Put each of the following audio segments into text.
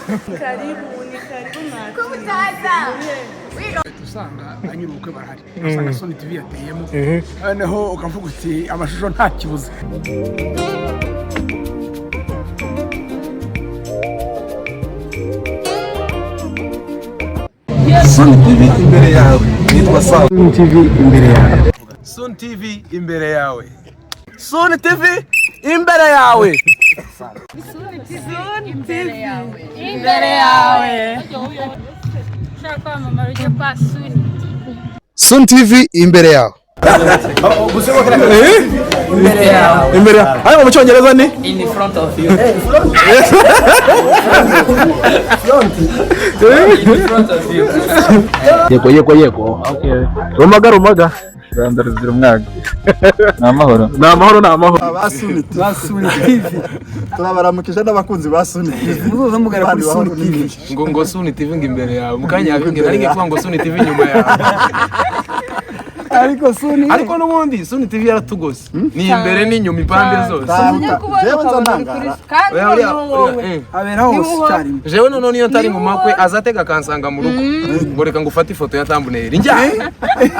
Karibu, ni karibu. Kumutaza. Usanga ba nyir'ubukwe barahari, usanga Sony TV yateyemo, noneho ukavuga uti amashusho nta kibuze. Sony TV imbere yawe, nitwa Sam. Sony TV imbere yawe. Sony TV imbere yawe. Sony TV imbere yawe. Imbere yawe. Ushaka kwamamara ujye kwa Suni. Sony TV imbere yawe. Imbere yawe. Imbere yawe. Hano mu cyongereza ni In front of you. In front of you. Yego, yego, yego. Rumaga, rumaga. Rwanda ruzira umwaga, ni amahoro. Ni amahoro, ni amahoro. Ba Sony TV. Ba Sony TV. Turabaramukije n'abakunzi ba Sony TV. Muzoza mugera kuri Sony TV. Ngo Sony TV ngo imbere yawe, mu kanya yabinge nari ngiye kuvuga ngo Sony TV inyuma yawe. Ariko Sony Ariko n'ubundi Sony TV yaratugose, ni imbere n'inyuma, impande zose. Ntahuta. Jewe nza ntangara. Kandi Oya, uriya- noneho wowe. uriya, eh. Abera hose icyarimwe. Jewe noneho niyo ntari mu makwe azatega akansanga mu rugo ngo reka ngo ufate ifoto ya thumbnail, njyamye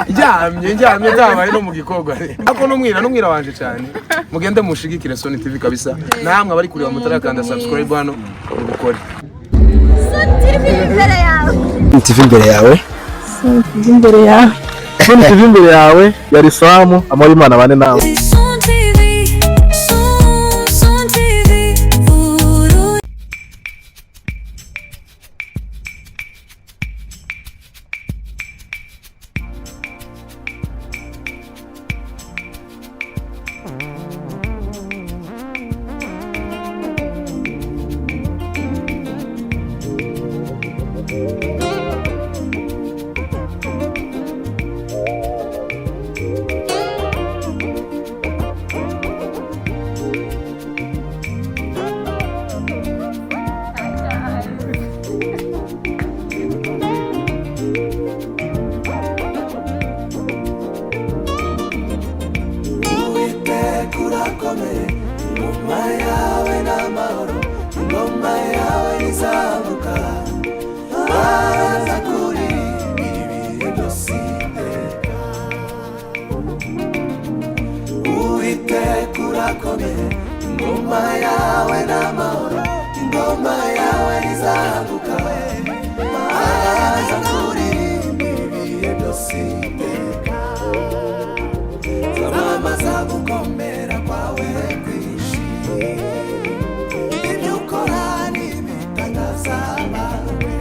njyamye njyamye, byabaye no mu gikorwa. Ariko n'umwira wanje cyane, mugende mushigikire Sony TV kabisa. Namwe abari kureba mutarakanda subscribe hano, mubikore. Sun TV imbere yawe. Sony TV imbere yawe. Sony TV imbere yawe. Sony TV imbere yawe yari Samu amahoro, Imana bane nawe. Sun TV, Sun, Sun TV, Uru. Uwiteka urakomeye, ingoma yawe ni amahoro, ingoma yawe izamuka, baza kuririmba ibihe byose iteka. Uwiteka urakomeye, ingoma yawe ni amahoro, ingoma yawe izamuka, baza kuririmba ibihe byose iteka. Zamamaza gukomera kwawe kwinshi, ibyo ukora n'ibitangaza bawe,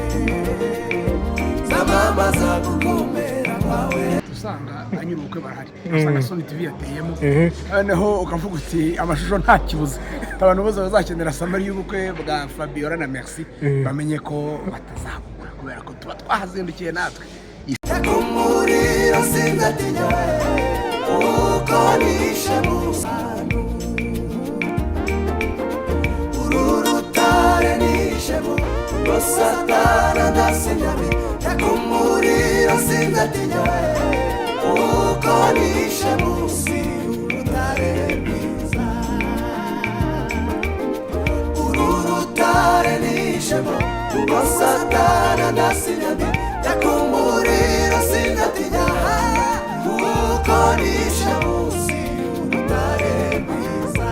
zamamaza gukomera kwawe. Usanga ba nyir'ubukwe barahari, usanga Sony TV yateyemo, noneho ukavuga uti amashusho nta kibuze. Abantu bose bazakenera summary y'ubukwe bwa Fabiola na Merci bamenye ko batazabura kubera ko tuba twahazindukiye natwe. Kumuriro sinzatinya, kuko nishe mu bantu, uru rutare nishemo ngo Satana ndasinyame. Kumuriro sinzatinya, kuko nishe munsi y'urutare rwiza, uru rutare nishemo ngo Satana ndasinyame. Kumuriro sinzatinya, kuko nishe munsi y'urutare rwiza,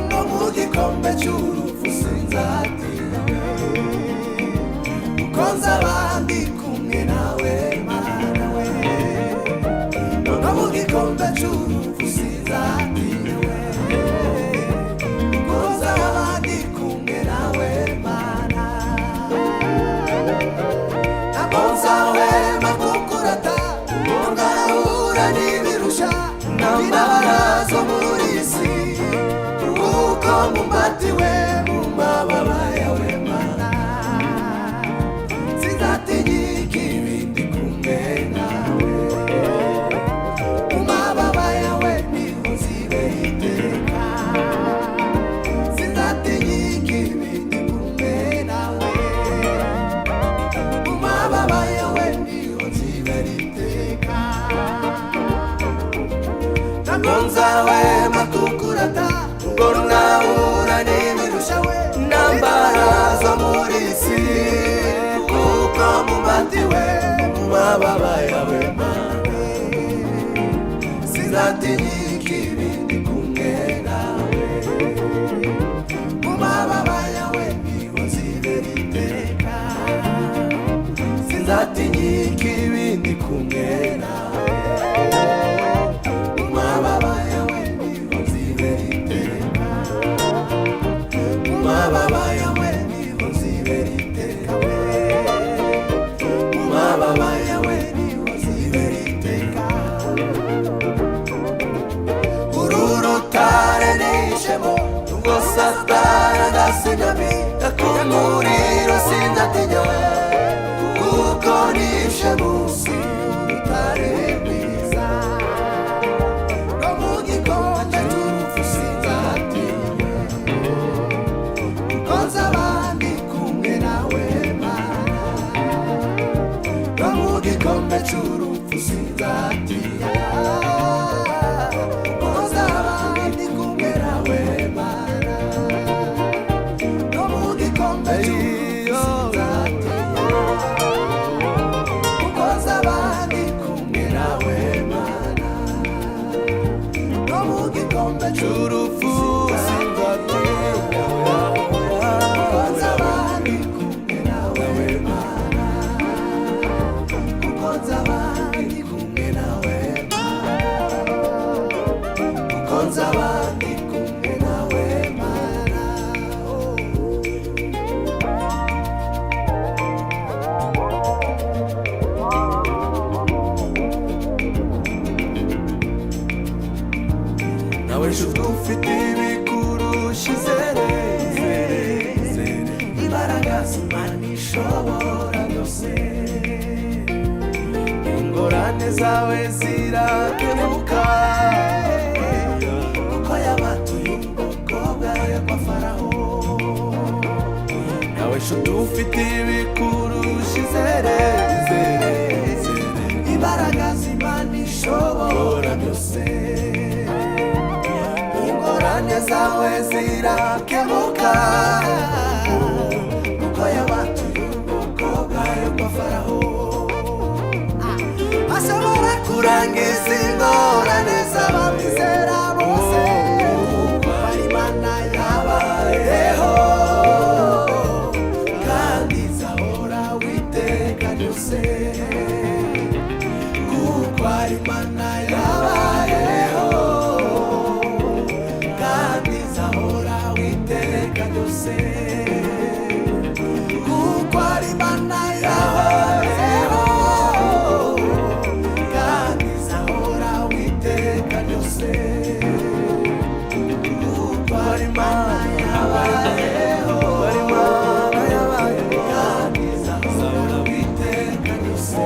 no mu gikombe cy'urupfu sinzatinya, kuko nzaba ndi kumwe nawe Mana we, no mu gikombe cy'urupfu sinzatinya, kuko nzaba ndi kumwe nawe Mana. Ntabwo nzahwema kukurata, ngahura n'ibirusha n'intambara zo muri iyi si, kuko mumbatiwe mu mababa yawe Mana, sinzatinyika ibindi kumwe nawe, mu mababa yawe niho nzibera iteka, sinzatinyika ibindi kumwe nawe, mu mababa yawe niho nzibera iteka. Ntabwo nzahwema kukurata, ngo nahura n'ibirusha we. Intambara zo muri isi, kuko mubatiwe mu mababa yawe Mana. Sinzatinya ikibi, ndi kumwe nawe. Mu mababa yawe niho nzibera iteka. Sinzatinya ikibi, ndi kumwe nawe. Mu mababa yawe niho nzibera iteka. Mu mababa yawe niho nzibera iteka we. Mu mababa yawe niho nzibera iteka. Uru rutare nihishemo, nubwo Satani adasigami akumuriro, sinzatinya kuko nishe munsi y'urutare rwiza. No mu gikombe cy'urupfu sinzatinya, kuko nzaba ndi kumwe nawe Mana. No mu gikombe cy'urupfu sinzatinya, kuko nzaba ndi kumwe nawe Mana. No mu gikombe cy'urupfu sinzatinya, kuko nzaba ndi kumwe nawe Mana. No mu gikombe cy'urupfu sinzatinya, kuko nzaba ndi kumwe nawe Mana. Kuko nzaba ndi kumwe nawe Mana. Kuko nzaba ndi kumwe nawe Mana. Oh. Nawe nshuti ufite ibikurusha, izere, izere, izere imbaraga z'Imana ishobora byose. Ingorane zawe zirakemuka, kuko yabatuye umukobwa kwa Faraho. Nawe nshuti ufite ibikurusha, izere, izere, izere imbaraga z'Imana ishobora byose. Ingorane zawe zirakemuka, kuko yabatuye umukobwa kwa Faraho. Ashobora kurangiza ingorane z'abamwizera bose, kuko ari Imana yabayeho kandi izahora witeka ryose. Kuko ari Imana yabayeho kandi izahora witeka ryose. Kuko ari Imana yabayeho kandi izahora witeka ryose. Kuko ari Imana yabayeho kandi izahora witeka ryose.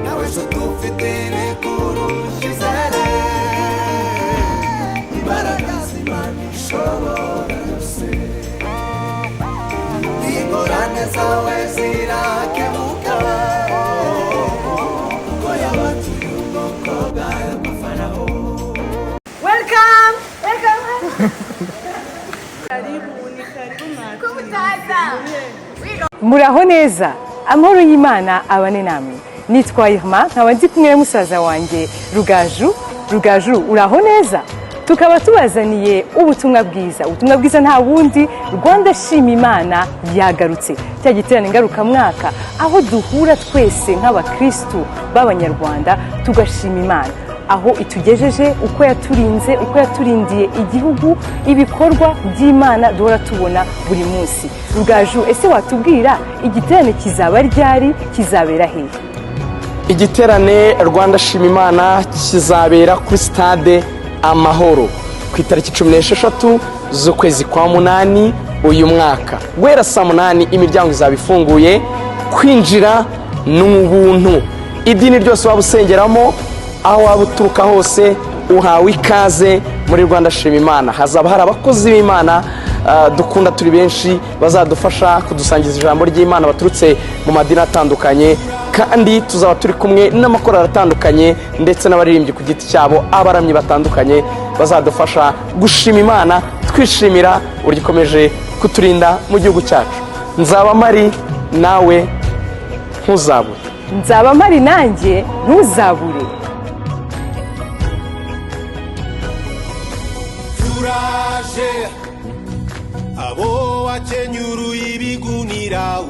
Nawe nshuti ufite ibikurusha, izere imbaraga z'Imana ishobora byose. Ingorane zawe zirakemuka, kuko yabatuye umukobwa kwa Faraho. Welcome! Welcome! Karibu, ni karibu Kumutaza. Muraho neza, amahoro y'Imana abane namwe. Nitwa Irma, nkaba ndi kumwe na musaza wanjye Rugaju. Rugaju, uraho neza? Tukaba tubazaniye ubutumwa bwiza. Ubutumwa bwiza nta bundi, Rwanda Shima Imana yagarutse, cya giterane ngarukamwaka aho duhura twese nk'abakristu b'Abanyarwanda tugashima Imana aho itugejeje, uko yaturinze, uko yaturindiye igihugu, ibikorwa by'Imana duhora tubona buri munsi. Rugaju, ese watubwira igiterane kizaba ryari, kizabera hehe? Igiterane Rwanda Shima Imana kizabera kuri Stade Amahoro ku itariki 16 z'ukwezi kwa munani uyu mwaka, guhera saa 8 imiryango izaba ifunguye. Kwinjira ni ubuntu. Idini ryose waba usengeramo, aho waba uturuka hose, uhawe ikaze muri Rwanda Shima Imana. Hazaba hari abakozi b'Imana dukunda turi benshi bazadufasha kudusangiza ijambo ry'Imana baturutse mu madini atandukanye, kandi tuzaba turi kumwe n'amakorali atandukanye ndetse n'abaririmbyi ku giti cyabo, abaramyi batandukanye bazadufasha gushima Imana. Twishimira uburyo ikomeje kuturinda mu gihugu cyacu. Nzaba mpari, nawe ntuzabure. Nzaba mpari nanjye, ntuzabure. Turaje abo wakenyuruye ibigunira.